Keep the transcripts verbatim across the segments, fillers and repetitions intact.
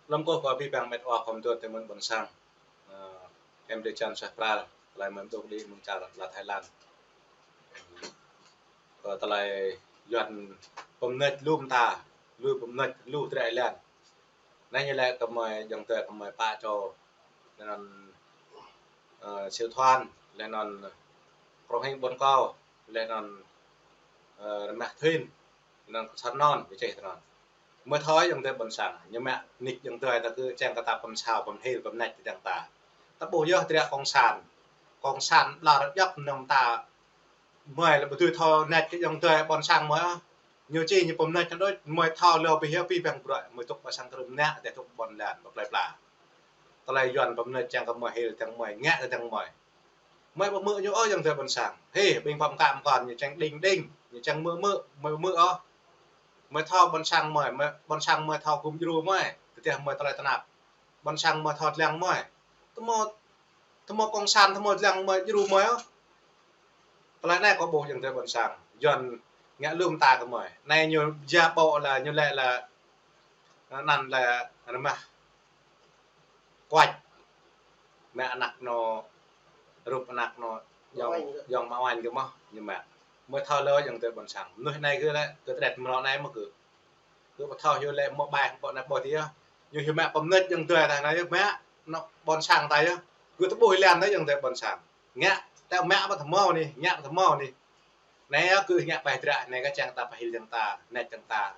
Lơ̆m kâo kơ abih bang met wa khŏm tŭ tơ mơ̆n ƀôn sang. Ơ, em dêh čan suaih pral, tơlơi mơ̆n dŏ đĭ mơ̆ng čar la Thái Lan. Kơ tơlơi Yuan pơmnĕč lu mơta, lu pơmnĕč lu drơi lan. Anai ñu lĕ kơ mơi jơ̆ng tơ kơ mơi pă čô. Lĕ anŭn, ơ, Siu Thuan, lĕ anŭn Krông Hing Ƀôn Kâo, lĕ anŭn, ơ, Rơmah Thuyên, lĕ anŭn Kơsăn Non, ƀu čeh tơ anŭn. Mơi thâo jơ̆ng tơ ƀôn sang, ñu mă nik jơ̆ng tơ ta kơ čang kơ ta pơmsao, pơmhil, pơmnĕč kơ jơ̆ng ta. Ta ƀuh yơh drơi kông sản. Kông sản ƀlŏr djŏp nơ̆ng ta mơi lĕ ƀu dưi thâo nĕč kơ jơ̆ng tơ ƀôn sang mơi ah. Ñu či ñu pơmnĕč đôč, mơi thâo lơ bih yơh bih bang bruă, mơi tŭk ƀa sang krưm nă, tơ tŭk ƀôn lan, ƀa plơi pla. Tơlơi Yuan pơmnĕč čang kơ mơi hil, čang mơi ngă, čang mơi. Mơi ƀu hmư̆ ñu ôh jơ̆ng tơ ƀôn sang. Hê, ƀing pơm kam kon ñu čang đing đing, ñu čang hmư̆ hmư̆, mơi hmư̆ ôh. Mơi thâo ƀôn sang mơi, mơi, ƀôn sang mơi thâo gum djru mơi. Tơdah mơi tơlơi tơnap. Ƀôn sang mơi thâo dlăng mơi. Tơmô, tơmô kông sản tơmô dlăng mơi djru mơi ôh. Tơlơi anai kâo ƀuh jơ̆ng tơ ƀôn sang. Yuan ngă lu mơta kơ mơi. Anai ñu ja ƀô̆ lĕ ñu lĕ lĕ, anăn lĕ Rơmah Kuăč. Mă anăk ñu, rup anăk ñu, yŏng, yŏng mă wañ kơ mơh, ñu mă. Mơi thâo lơ jơ̆ng tơ ƀôn sang. Mơnuih anai kơ lĕ, kơ tơdret mơ̆ anai mơ̆ kơ. Kơ ƀu thâo hyu lĕ mơ̆ ƀai, ƀô̆ anai ƀô̆ tih yơh. Ñu hyu mă pơmnĕč jơ̆ng tơ ta anai yơh, mă, ñu ƀôn sang ta yơh. Kơ tơƀuh lan ta jơ̆ng tơ ƀôn sang. Ngă, ta mă ƀu tơmô ni, ngă ƀu tơmô ni. Anai yơh kơ ngă ƀai drơi, anai kơ čang ta pơhil jơ̆ng ta, nĕč jơ̆ng ta,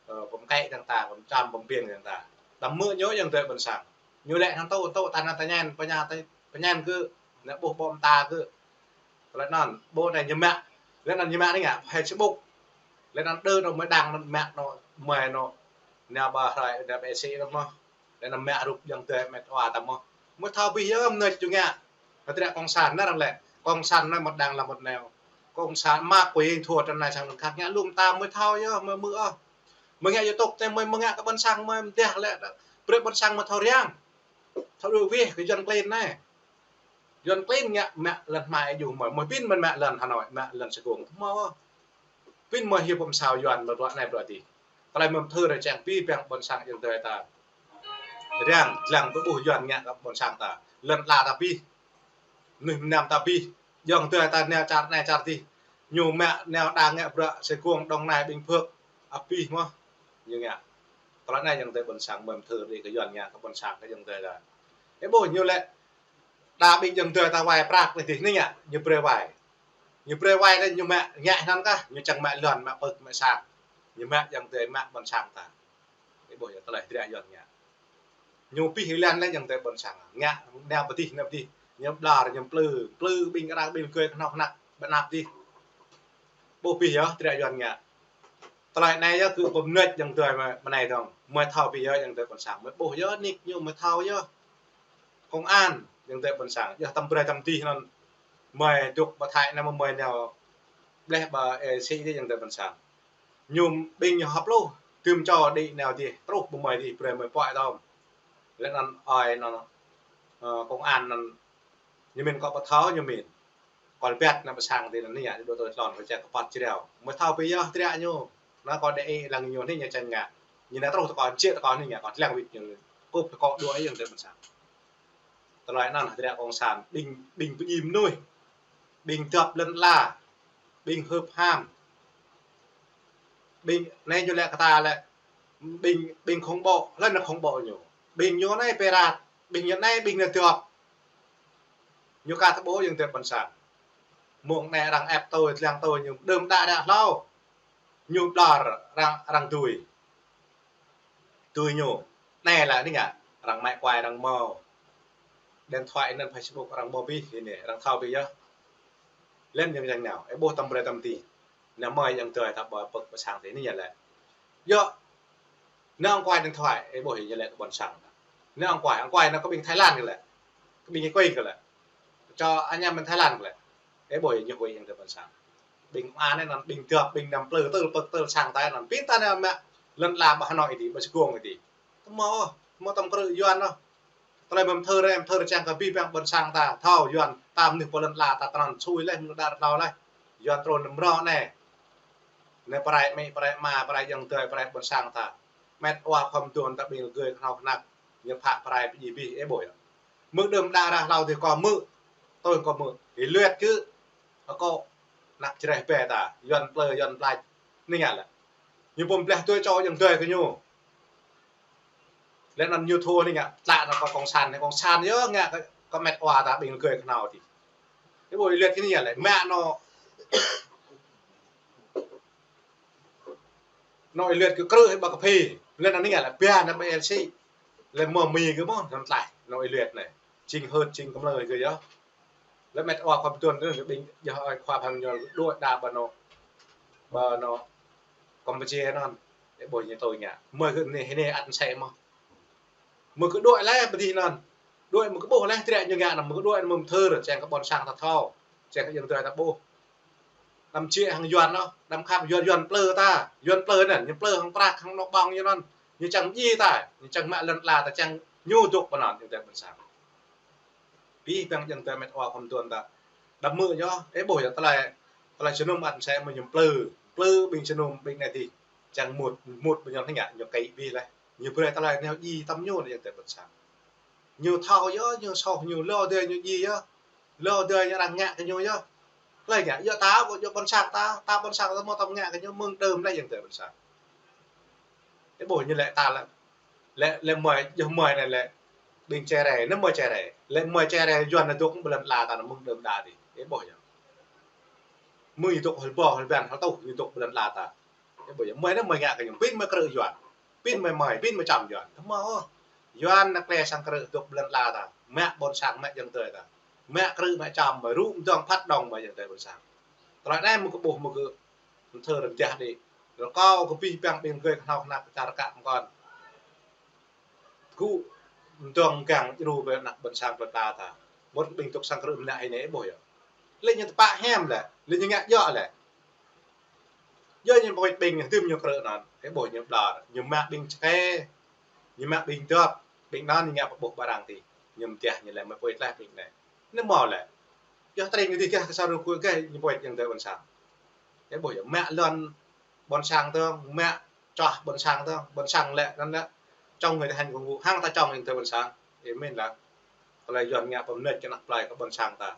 ơ, pơmkĕ jơ̆ng ta, pơmčăm, pơmpiêng jơ̆ng ta. Tơmư̆ ñu jơ̆ng tơ ƀôn sang. Ñu lĕ hăng tŭ, tŭ, ta anai ta ñen, pơña, ta, pơñen kơ, anai ƀuh ƀô̆ mơta kơ. Lĕ anŭn, ƀô̆ anai ñu mă. Lĕ anŭn ñu mă anai ngă, Facebook. Lĕ anŭn đơ ñu mơi đăng anŭn mă ñu, mơi ñu. Anai ƀa hrơi, anai ƀa êsĭ anŭn mơh. Lĕ anŭn mă rup jơ̆ng tơ met wa ta mơh. Mơi thâo bih yơh mơnĕč ñu ngă. Hơdră kông sản anai arăng lĕ. Kông sản anai một đảng là một nẻo. Kông sản ma quỷ thua trần này sang anŭn khăt ngă lu mơta mơi thâo yơh, mơi hmư̆ ôh. Mơi ngă YouTube tơ mơi, mơi ngă kơ ƀôn sang mơi mơdeh lĕ. Brơi ƀôn sang mơi thâo răng. Thâo đuaĭ wih kơ Yuan klin anai. Yuan klin ngă mă lŏn hmai aju mơi. Mơi pin mơi mă lŏn Hà Nội, mă lŏn Sài Gòn. Mơi. Pin mơi hyu pơmsao Yuan mơi bruă anai bruă tih. Tơlơi mơ̆n thâo ră čang bih bang ƀôn sang jơ̆ng tơ ta. Răng, dlăng tơƀuh Yuan ngă kơ ƀôn sang ta. Lŏn la ta bih. Mơnuih mơnam ta bih. Jơ̆ng tơ ta nao čar anai čar tih. Ñu mă nao đa ngă bruă Sài Gòn, Đồng Nai, Bình Phước. Abih mơh. Ñu ngă. Tơlơi anai jơ̆ng tơ ƀôn sang mơ̆n thâo ră kơ Yuan ngă kơ ƀôn sang kơ jơ̆ng tơ ta. Ơ ƀô̆ ñu lĕ Đa ƀing jơ̆ng tơ ta wai prăk anai tih anai ngă, ñu brơi wai. Ñu brơi wai anai ñu mă ngă anŭn kah, ñu čang mă lŏn, mă pơ̆k, mă sang. Ñu mă jơ̆ng tơ mă ƀôn sang ta. Ơ ƀô̆ yơh tơlơi hơdră Yuan ngă. Ñu bih lan lĕ jơ̆ng tơ ƀôn sang. Ngă, nao pơ tih, nao pơ tih. Ñu ƀlŏr, ñu plư, plư ƀing arăng ƀing gơi kơhnâo kơhnăk, ƀơi anăp tih. Ƀô̆ bih yơh, hơdră Yuan ngă. Tơlơi anai yơh kơ pơmnĕč jơ̆ng tơ mơi, mơi anai dơ̆ng. Mơi thâo bih yơh jơ̆ng tơ ƀôn sang. Mơi ƀuh yơh nik ñu mơi thâo yơh. Công an, jơ̆ng tơ ƀôn sang. Yơh tăm brơi tăm tih anŭn. Mơi dŏ ƀơi Thái anai mơi nao. Bleh ƀơi, ơ, si dih jơ̆ng tơ ƀôn sang. Ñu ƀing ñu hăp lu. Tơm čô đĭ nao dih. Truh ƀơi mơi dih brơi mơi puăi tơm. Lĕ anŭn ơi anŭn, ơ, công an anŭn. Ñu min kơ ƀu thâo ñu min. Kol bet nao ƀơi sang tih anŭn anai ngă, dŏ tơlơi tlôn, kơ čang kơ păt jrao. Mơi thâo bih yơh hơdră ñu. Anŭn kơ đe ê lăng ñu anai ñu čang ngă. Ñu nao truh tơ kơ, či tơ kơ anai ngă, kơ dlăng wĭt ñu. Kŭp tơ kơ dua ê jơ̆ng tơ ƀôn sang. Tơlơi anŭn hơdră kông sản, ƀing, ƀing pơjim mơnuih. Ƀing dŏp lŏn la. Ƀing hưp ham. Ƀing, anai ñu lĕ kơ ta lĕ. Ƀing, ƀing khủng bố, lŏn khủng bố ñu. Ƀing ñu anai pơrat, ƀing ñu anai, ƀing ñu dŏp. Ñu ka tơƀô̆ jơ̆ng tơ ƀôn sang. Mơ̆ng anai arăng ĕp tui, dlăng tui ñu đơ̆m đă đă hlâo. Ñu ƀlŏr arăng, arăng dưi. Dưi ñu. Anai lĕ anai ngă, arăng mă kuai arăng mâo. Điện thoại anŭn Facebook arăng mâo bih anai, arăng thâo bih yơh. Lĕ ñu čang nao, ơ ƀô̆ tăm brơi tăm tih. Nao mơi jơ̆ng tơ ta ƀơi pơ̆k ƀơi sang tih anai ngă lĕ. Yơh. Nao kuai điện thoại, ơ ƀô̆ ñu lĕ kơ ƀôn sang. Nao kuai, kuai nao kơ ƀing Thái Lan kơ lĕ. Kơ ƀing Quê kơ lĕ. Čô añăm ƀing Thái Lan kơ lĕ. Ơ ƀô̆ ñu huĭ jơ̆ng tơ ƀôn sang. Ƀing công an anai anŭn ƀing dŏp, ƀing nao plư tơl pơ̆k tơl sang ta anŭn. Pin ta nao mă lŏn la ƀơi Hà Nội dih, ƀơi Sài Gòn dih. Tơmâo, tơmâo tăm krư̆ Yuan ôh. Tơlơi mơ̆n thâo ră, mơ̆n thâo ră čang kơ bih bang ƀôn sang ta. Thâo Yuan, ta mơnuih pơ lŏn la ta tơnăn sui leh, mơ̆n đa hlâo leh. Yuan trŭn nao mrâo anai. Anai pơrai amĭ, pơrai ama, pơrai jơ̆ng tơ, pơrai ƀôn sang ta. Met wa khom tuan ta ƀing gơi khnau khnăk, ñu phă prai pơjing abih, ih ƀuh yơh. Mơ̆ng đưm đă ră hlâo dih kâo hmư̆, tui kâo hmư̆, ih lĕ kơ, akŏ ană Jrai ƀĕ ta, Yuan plơi, Yuan plai. Anai ngă lĕ. Ñu pơm pleh tui čô ayŏng adơi kơ ñu. Lĕ anŭn ñu thâo anai ngă, tlă anŭn kơ kông san, kông san yơh ngă kơ, kơ met wa ta ƀing gơi khnau dih. Ih ƀuh ih lĕ kơ anai ngă lĕ, mă anŭn. Anŭn ih lĕ kơ krư̆ hĭ ƀă kơ phi. Lĕ anŭn anai ngă lĕ, ƀiă anŭn ƀă ih sĭ. Lĕ mơ̆ mĭ kơ mơ̆, anŭn tlă, anŭn ih lĕ anai. Jing hơ̆t, jing kơmlơi kơ yơh. Lĕ met wa khom tuan tơ, ƀing yơh ơi khua pha ñu đuaĭ đa ƀă anŭn. Ƀă anŭn Campuchia anŭn. Ih ƀuh ñu tui ngă. Mơ̆ kơ anai, anai ăt sĕ mơ̆. Mơ̆ kơ đuaĭ lĕ ƀơi dih anŭn. Đuaĭ mơ̆ kơ ƀuh lĕ, trĕ ñu ngă anŭn, mơ̆ kơ đuaĭ anŭn mơ̆ thơr, čang kơ ƀôn sang ta thâo. Čang kơ ayŏng adơi ta ƀuh. Đăm či hăng Yuan anŭn, đăm khăp Yuan, Yuan plơi ta. Yuan plơi anŭn, ñu plơi hăng prăk, hăng anŏ ƀơ̆ng ñu anŭn. Ñu čang ji ta, ñu čang mă lŏn ala ta, čang ñu dŏ pơ anŭn, ayŏng adơi ƀôn sang. Pih păng ayŏng adơi met wa khom tuan ta. Đăm hmư̆ yơh, ih ƀuh yơh tơlơi, tơlơi jơnum ăt sĕ mơ̆ ñu plơi, plơi ƀing jơnum ƀing anai dih. Čang mŭt, mŭt ƀing ñu anai ngă, ñu kĕ ƀĭ lĕ. Ñu brơi tơlơi nao ji tăm ñu anŭn ayŏng adơi ƀôn sang. Ñu thâo yơh, ñu soh ñu, lơ adơi ñu ji yơh. Lơ adơi ñu arăng ngă kơ ñu yơh. Tơlơi ngă, yơh ta, yơh ƀôn sang ta, ta ƀôn sang ta mơ̆ tăm ngă kơ ñu mơ̆ng đưm lĕ ayŏng adơi ƀôn sang. Ih ƀuh ñu lĕ ta lĕ. Lĕ, lĕ mơi, yơh mơi anai lĕ. Ƀing Jrai, anai mơi Jrai. Lĕ mơi Jrai Yuan anŭn dŏ ƀơi lŏn ala ta anŭn mơ̆ng đưm đă dih. Ih ƀuh yơh. Mơi dŏ hơl ƀô̆, hơl ƀan, hơl tuh, ñu dŏ ƀơi lŏn ala ta. Ih ƀuh yơh, mơi anai mơi ngă kơ ñu, pin mơi krư̆ Yuan. Pin mơi mơi, pin mơi čăm Yuan. Tơma ôh. Yuan anŭn klĕ sang krư̆ dŏ ƀơi lŏn ala ta. Mă ƀôn sang, mă ayŏng adơi ta. Mă krư̆, mă čăm, mă rŭ mơdơ̆ng phat đŏng, mă ayŏng adơi ƀôn sang. Tơlơi anai mơ̆ kơ ƀuh, mơ̆ kơ thơr rơngiă dih. Rơkâo kơ pih păng ƀing gơi khnau khnăk čar kă mơkŏn. Gŭ mơdơ̆ng gang djru ƀơi ană ƀôn sang plơi pla ta. Ƀôn ƀing dŏ sang krư̆ mơnă hĭ anai ih ƀuh yơh. Lĕ ñu tơpă hiam lĕ, lĕ ñu ngă djơ̆ lĕ. Yơh ñu pơwĕč ƀing hơdôm ñu krư̆ anŭn, ih ƀuh ñu ƀlŏr, ñu mă ƀing čơkĕ, ñu mă ƀing dŏp, ƀing anŭn ñu ngă pơƀuh ƀơi arăng dih. Ñu mơtiah ñu lĕ mă pơwĕč lĕ ƀing anai. Anai mơ̆ lĕ. Yơh tring dih gah kơ sa rơkui gah ñu pơwĕč ayŏng adơi ƀôn sang. Ih ƀuh yơh, mă lŏn ƀôn sang dơ̆ng, mă čoh ƀôn sang dơ̆ng, ƀôn sang lĕ, anŭn lĕ, trong người thi hành công vụ, hăng ta trong ayŏng adơi ƀôn sang. Ih mĭn lăng. Tơlơi Yuan ngă pơmnĕč kơ ană plơi kơ ƀôn sang ta.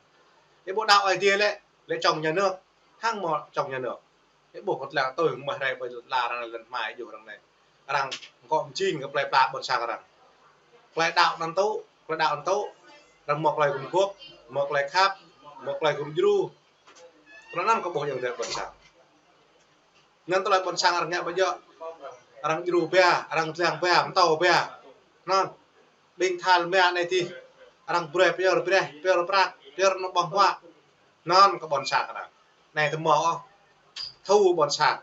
Ih ƀuh đaŏ Aê Diê lĕ, lĕ trong nhà nước, hăng mơ̆ trong nhà nước. Ih ƀuh kơ tơlơi tui mơ̆ rai ƀơi lŏn ala arăng lŏn hmai djuh arăng anai. Arăng kŏ mơjing kơ plơi pla ƀôn sang arăng. Plơi đaŏ anŭn tŭ, plơi đaŏ anŭn tŭ, arăng mơ̆ plơi gum gŏp, mơ̆ plơi khăp, mơ̆ plơi gum djru. Tơlơi anŭn kơ ƀuh ayŏng adơi ƀôn sang. Anŭn tơlơi ƀôn sang arăng ngă ƀu djơ̆. Arăng djru ƀiă, arăng dlăng ƀiă, mơtâo ƀiă. Anŭn. Ƀing thâo mă anai dih. Arăng brơi pioh brơi, pioh prăk, pioh anŏ ƀơ̆ng huă. Anŭn kơ ƀôn sang arăng. Anai tơma ôh. Thu ƀôn sang.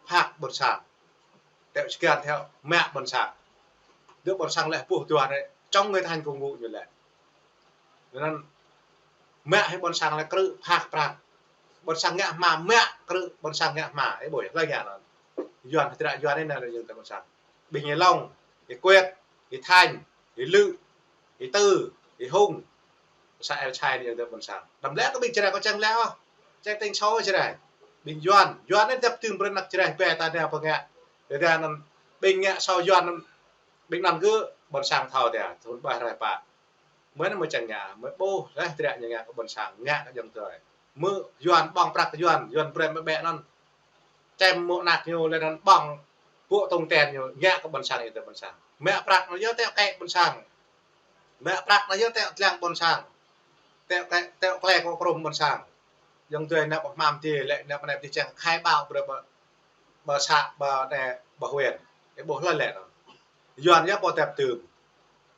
Phak ƀôn sang. Teo čơkăn teo mă ƀôn sang. Dŏ ƀôn sang lĕ pơƀuh dua anai. Trong người thi hành công vụ ñu lĕ. Anŭn mă hĭ ƀôn sang lĕ krư̆ phak prăk. Ƀôn sang ngă hma mă krư̆ ƀôn sang ngă hma. Ih ƀuh yơh, tơlơi ngă anŭn. Yuan hơdră Yuan anai lĕ ayŏng adơi ƀôn sang. Ƀing Ih Long, Ih Kuet, Ih Thanh, Ih Lư, Ih Tư, Ih Hung. Sa el chai anai ayŏng adơi ƀôn sang. Đăm lĕ kơ ƀing Jrai kâo čang lĕ ôh. Čang tĭng sô Jrai. Ƀing Yuan, Yuan anai dăp tưm brơi ană Jrai ƀĕ ta anai pơngă. Tơdah anŭn ƀing ngă sô Yuan anŭn, ƀing anŭn kơ ƀôn sang thâo tơdah, thun ƀah rai pă. Mơi anai mơi čang ngă, mơi ƀuh lĕ hơdră ñu ngă kơ ƀôn sang, ngă kơ ayŏng adơi. Mơ̆ Yuan ƀơ̆ng prăk Yuan, Yuan brơi mơi ƀĕ anŭn. Čem mơ̆ ană ñu lĕ anŭn ƀơ̆ng, ƀô̆ tông ten ñu, ngă kơ ƀôn sang ayŏng adơi ƀôn sang. Mă prăk anŭn yơh teo kĕ ƀôn sang. Mă prăk anŭn yơh teo dlăng ƀôn sang. Teo kĕ, teo klĕ kơ krŭm ƀôn sang. Ayŏng adơi ană ƀơ̆ng hmam dih lĕ, ană ƀơ̆ng anai dih čang khai báo brơi ƀă ƀă xã, ƀă anai, ƀă huyện. Ih ƀuh lĕ lĕ anŭn. Yuan yơh pô dăp tưm.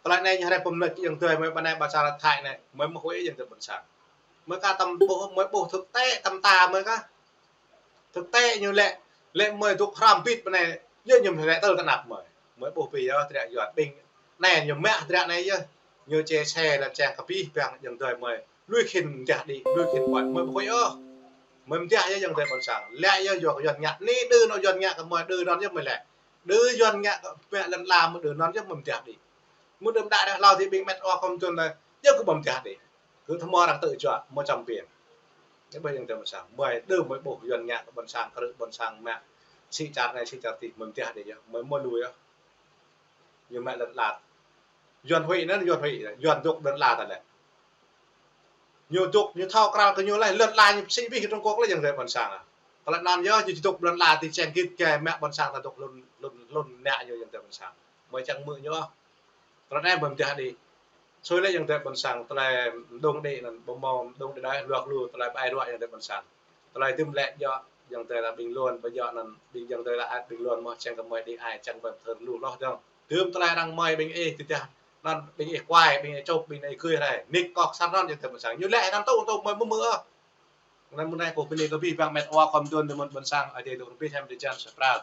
Tơlơi anai ñu rai pơmnĕč ayŏng adơi mơi ƀă anai ƀă xã Thái anai, mơi mơ̆ huĭ ayŏng adơi ƀôn sang. Mơi kah tăm ƀuh, mơi ƀuh thực tế tăm ta mơi kah. Thực tế ñu lĕ, lĕ mơi dŏ hrăm bit ƀă anai, yơh ñu lĕ tơl tơnap mơi. Mơi ƀuh pih yơh hơdră Yuan ƀing. Anai ñu mă hơdră anai yơh. Ñu chia sẻ lĕ čang kơ pih păng ayŏng adơi mơi. Lui khĭn mơdah đĭ, lui khĭn ƀuăn, mơi ƀu huĭ ôh. Mơi mơdah yơh ayŏng adơi ƀôn sang. Lĕ yơh yua kơ Yuan ngă. Anai đơ anŏ Yuan ngă kơ mơi đơ anŭn yơh mơi lĕ. Đơ Yuan ngă kơ mă lŏn ala mơi đơ anŭn yơh mơi mơdah đĭ. Mơ̆ đưm đă ră hlâo dih ƀing met wa khom tuan anai. Yơh kơ mơi mơdah đĭ. Kơ tơma arăng tơčuă, mơi čăm piêng. Ih ƀuh ayŏng adơi ƀôn sang. Mơi đơ mơi ƀuh Yuan ngă kơ ƀôn sang, krư̆ ƀôn sang mă. Sĭ čar anai, sĭ čar adih, mơi mơdah đih yơh, mơi mơ̆ lui yơh. Ñu mă lŏn ala. Yuan huĭ anŭn, Yuan huĭ, Yuan dŏ lŏn ala ta lĕ. Ñu dŏ, ñu thâo krăn kơ ñu laih, lŏn ala ñu sĭ abih Trung Quốc laih ayŏng adơi ƀôn sang ah. Tơlơi anŭn yơh, ñu dŏ lŏn ala ti čeng git gai mă ƀôn sang ta dŏ lŏn, lŏn, lŏn nă ñu ayŏng adơi ƀôn sang. Mơi čang hmư̆ ñu ah. Tơlơi anai mơi mơdah đih. Sui lĕ ayŏng adơi ƀôn sang, tơlơi mơđung đih anŭn, ƀu hmâo mơđung đih đơi, luă lu tơlơi ƀai ruă ayŏng adơi ƀôn sang. Tơlơi tơm lĕ djơ̆, ayŏng adơi ta ƀing lŏn, ƀu djơ̆ anŭn, ƀing ayŏng adơi ta ăt ƀing lŏn mơ̆ čang kơ mơi đih ai, čang mơi thơr lu hloh dơ̆ng. Tơm tơlơi arăng mơi ƀing ih, tơdah anŭn ƀing ih kuai, ƀing ih čŏp, ƀing ih gơi rai. Nik kŏk sar anŭn ayŏng adơi ƀôn sang. Ñu lĕ anŭn tŭ, tŭ mơi mơ̆ mơ̆ ah. Anŭn mơ̆ng anai kâo bơni kơ abih bang met wa khŏm dŏ tơ mơ̆n ƀôn sang, Ơi Adai dŏ rơbih hiam drơi jan sa pral.